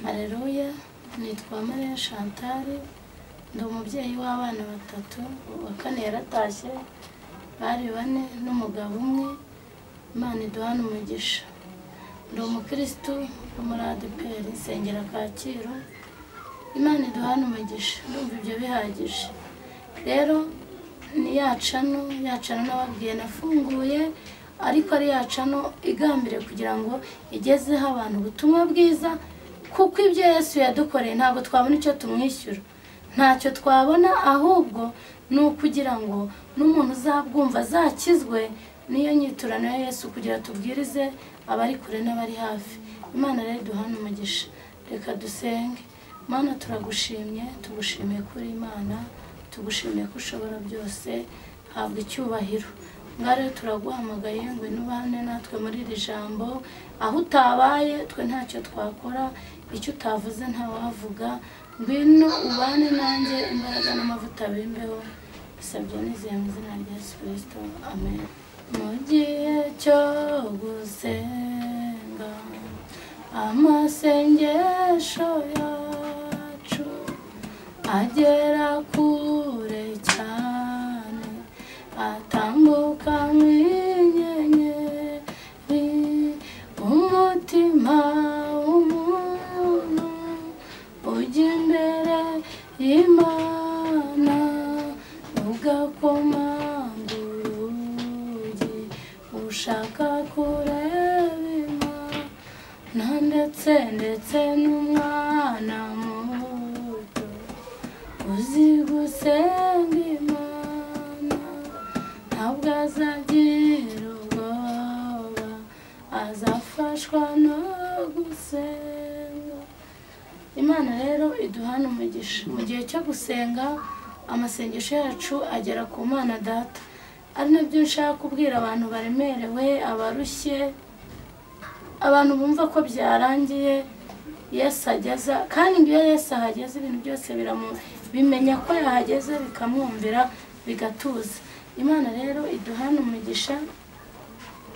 Haleluya, nitwa Mariya Chantal, ndi umubyeyi w'abana batatu, uwa kane yaratashye, bari bane n'umugabo umwe. Imana iduhane umugisha. Ndi umukristo wo muri ADEPR, nsengera Kacyiru. Imana iduhane umugisha, ndumva ibyo bihagije. Rero ni ya cano nababwiye nafunguye, ariko ari ya cano igambiriye kugira ngo igezeho abantu ubutumwa bwiza, kuko ibyo Yesu yadukoreye ntabwo twabona icyo tumwishyura, ntacyo twabona, ahubwo ni ukugira ngo n'umuntu uzabwumva azakizwe. Niyo nyiturano ya Yesu kugira tubwirize abari kure n'abari hafi. Imana rero iduhane umugisha. Reka dusenge. Mana, turagushimye, tugushimiye kuri Imana, tugushimiye ko ushobora byose, habwa icyubahiro. Ngaho rero turaguhamagaye ngo ubane natwe muri iri jambo, aho utabaye twe ntacyo twakora, icyo utavuze ntawavuga. Ngwino ubane nanjye, imbaraga n'amavuta bimbeho, bisabye nizeye mu izina rya Yesu Kristo, amen. Mu gihe cyo gusenga amasengesho yacu agera kure cyane, atambuka nk'inyenyeri, umutima w'umuntu ujya imbere y'Imana, ugakomanga urugi ushaka kureba Imana, ndetse n'umwana muto uzi gusenga Imana, ntabwo azagira ubwoba, azafashwa no gusenga. Imana rero iduhane umugisha. Mu gihe cyo gusenga amasengesho yacu agera ku Mana Data. Ari nabyo nshaka kubwira abantu baremerewe, abarushye, abantu bumva ko byarangiye, Yesu ageza. Kandi iyo Yesu ahageze ibintu byose bimenya ko yahageze, bikamwumvira, bigatuza. Imana rero iduhane umugisha.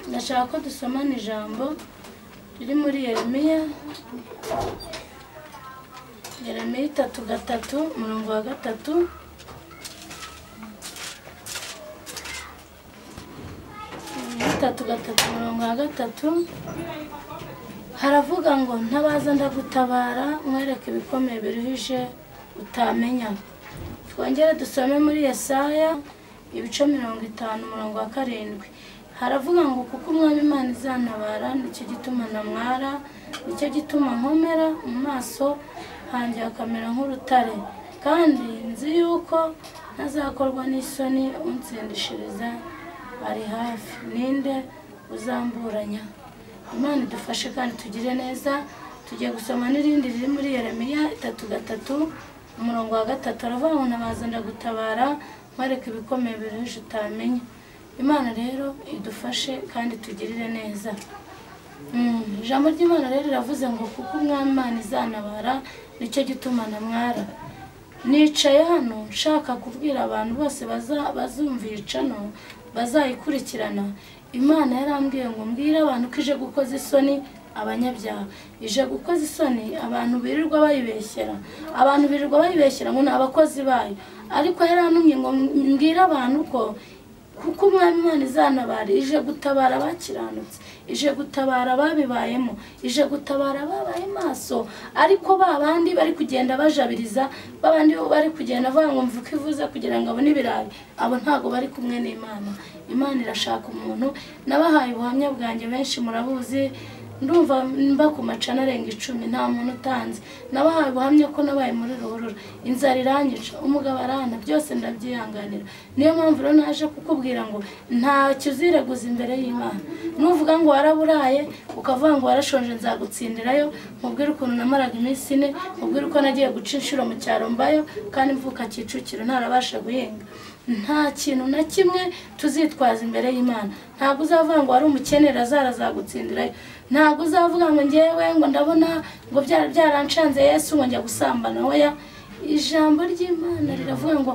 Ndashaka ko dusomana ijambo riri muri Yeremiya, Yeremiya 3:3, umurongo wa 3. Tatu gatatu umurongo wa 3 haravuga ngo ntabaza ndagutabara, mwereke ibikomeye biruhije utamenya. Twongere dusome muri Yesaya ibice 50 umurongo wa 7. Haravuga ngo kuko Umwami Imana izantabara, nicyo gituma namwara, nicyo gituma nkomera, mu maso hanjye hakamera nk'urutare, kandi nzi yuko ntazakorwa n'isoni, unsindishiriza ari hafi, ninde uzamburanya. Imana idufashe kandi tugire neza. Tugiye gusoma n'irindi riri muri Yeremiya 3:3 umurongo wa 3, aravuga ngo ntabaza ndagutabara, nkwereke ibikomeye biruhije utamenya. Imana rero idufashe kandi tugirire neza. Ijambo ry'Imana rero riravuze ngo kuko Umwami Imana izantabara, nicyo gituma namwara. Nicaye hano nshaka kubwira abantu bose bazumva cano, bazayikurikirana. Imana yarambwiye ngo mbwire abantu ko ije gukoza isoni abanyabyaha, ije gukoza isoni abantu birirwa bayibeshyera, abantu birirwa bayibeshyera ngo ni abakozi bayo, ariko yarantumye ngo mbwire abantu ko kuko Umwami Imana izantabara, ije gutabara abakiranutse, ije gutabara ababibayemo, ije gutabara ababaye maso, ariko ba bandi bari kugenda bajabiriza, ba bandi bari kugenda bavuga ngo mvuke ivuze kugira ngo abone ibirayi, abo ntago bari kumwe n'Imana. Imana irashaka umuntu. Nabahaye ubuhamya bwanjye benshi murabuzi, ndumva mba ku macana arenga 10 nta muntu utanze. Nabahaye ubuhamya ko nabaye muri ruhurura, inzara iranyica, umugabo arana, byose ndabyihanganira. Niyo mpamvu rero naje kukubwira ngo ntacyo uzireguza imbere y'Imana. Nuvuga ngo waraburaye, ukavuga ngo warashonje, nzagutsindirayo, nkubwire ukuntu namaraga iminsi 4, nkubwire uko nagiye guca inshuro mu cyaro mbayo, kandi mvuka Kicukiro ntarabasha guhinga. Nta kintu na kimwe tuzitwaza imbere y'Imana. Ntabwo uzavuga ngo wari umukene azagutsindirayo, ntabwo uzavuga ngo ngewe ngo ndabona ngo byaranshanze Yesu ngo njya gusambana. Oya, ijambo ry'Imana riravuga ngo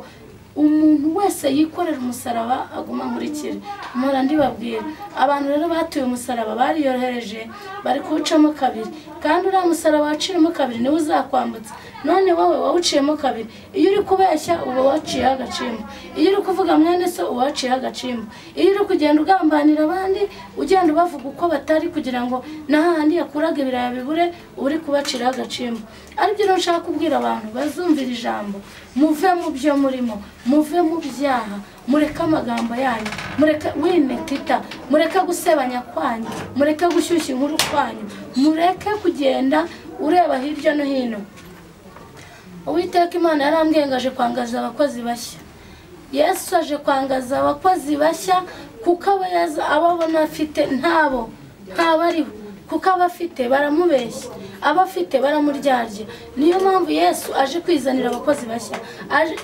Umuntu wese yikorera umusaraba aguma nkurikire. Mpora ndibabwira, abantu rero batuye umusaraba bariyorohereje, bari kuwucamo kabiri, kandi uriya musaraba waciyemo kabiri niwe uzakwambutsa. None wowe wawuciyemo kabiri, iyo uri kubeshya uba waciyeho agacimbo, iyo uri kuvuga mwene so uba waciyeho agacimbo, iyo uri kugenda ugambanira abandi ugenda ubavuga uko batari kugira ngo n'ahandi yakuraga ibiraya bibure, uri kubaciraho agacimbo. Aribyo rero nshaka kubwira abantu bazumvira ijambo, muve mu byo murimo, muve mu byaha, mureke amagambo yanyu, mureke winetita, mureke gusebanya kwanyu, mureke gushyushya inkuru kwanyu, mureke kugenda ureba hirya no hino. Uwiteka Imana yarambwiye ngo aje kwangaza abakozi bashya. Yesu aje kwangaza abakozi bashya, kuko abo abona afite ntabo ntabariho, kuko abafite baramubeshya, abafite baramuryarya. Niyo mpamvu Yesu aje kwizanira abakozi bashya.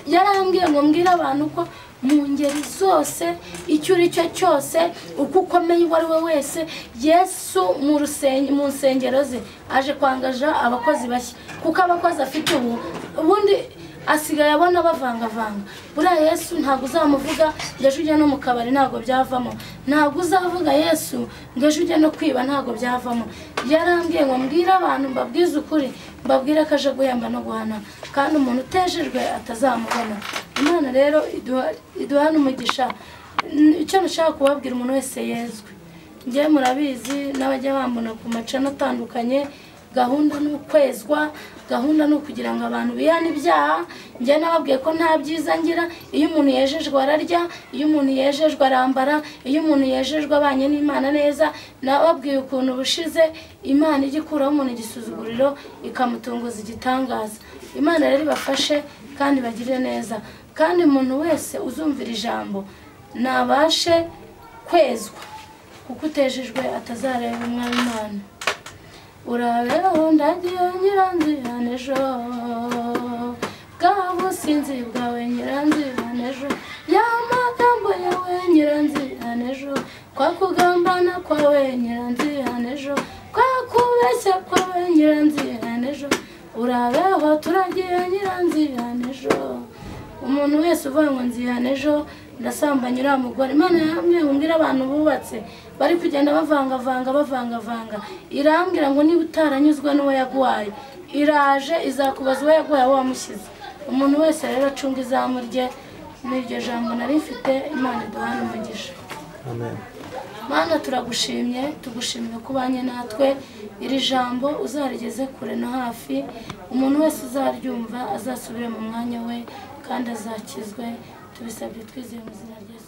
Yarambwiye ngo mbwire abantu ko mu ngeri zose, icyo uri cyo cyose, uko ukomeye uwo ari we wese, Yesu mu nsengero ze aje kwangaja abakozi bashya, kuko abakozi afite ubu ubundi asigaye abona bavangavanga. Buriya Yesu ntabwo uzamuvuga ngo ejo ujye no mu kabari, ntabwo byavamo. Ntabwo uzavuga Yesu ngo ejo ujye no kwiba, ntabwo byavamo. Yarambwiye ngo mbwire abantu, mbabwize ukuri, mbabwire ko aje guhemba no guhana, kandi umuntu utejejwe atazamubona. Imana rero iduhana umugisha. Icyo nashaka kubabwira, umuntu wese yezwe. Njye murabizi n'abajya bambona ku macana atandukanye, gahunda ni ukwezwa, gahunda ni ukugira ngo abantu bihane ibyaha. Njye nababwiye ko nta byiza ngira. Iyo umuntu yejejwe ararya, iyo umuntu yejejwe arambara, iyo umuntu yejejwe abanye n'Imana neza. Nababwiye ukuntu bushize Imana ijya ikuraho umuntu igisuzuguriro ikamutunguza igitangaza. Imana rero ibafashe kandi bagirire neza, kandi umuntu wese uzumvira ijambo nabashe kwezwa, kuko utejejwe atazareba Umwami Imana. Urabeho ndagiye nyiranzira ejo, bwa businzi bwawe nyiranzira ejo, ya magambo yawe nyiranzira ejo, kwa kugambana kwawe nyiranzira ejo, kwa kubeshya kwawe nyiranzira ejo. Urabeho turagiye nyiranzira ejo. Umuntu wese uvuga ngo nzihana ejo ndasambanya uriya mugore, Imana yambwiye ngo mbwire abantu bubatse bari kugenda bavangavanga bavangavanga, irambwira ngo niba utaranyuzwe n'uwo yaguhaye, iraje izakubaza uwo yaguhaye aho wamushyize. Umuntu wese rero acunga izamu rye. N'iryo jambo nari mfite. Imana iduhane umugisha. Amen. Mana turagushimye, tugushimye ko ubanye natwe. Iri jambo uzarigeze kure no hafi, umuntu wese uzaryumva azasubire mu mwanya we kandi azakizwe. Tubisabye twizeye mu izina rya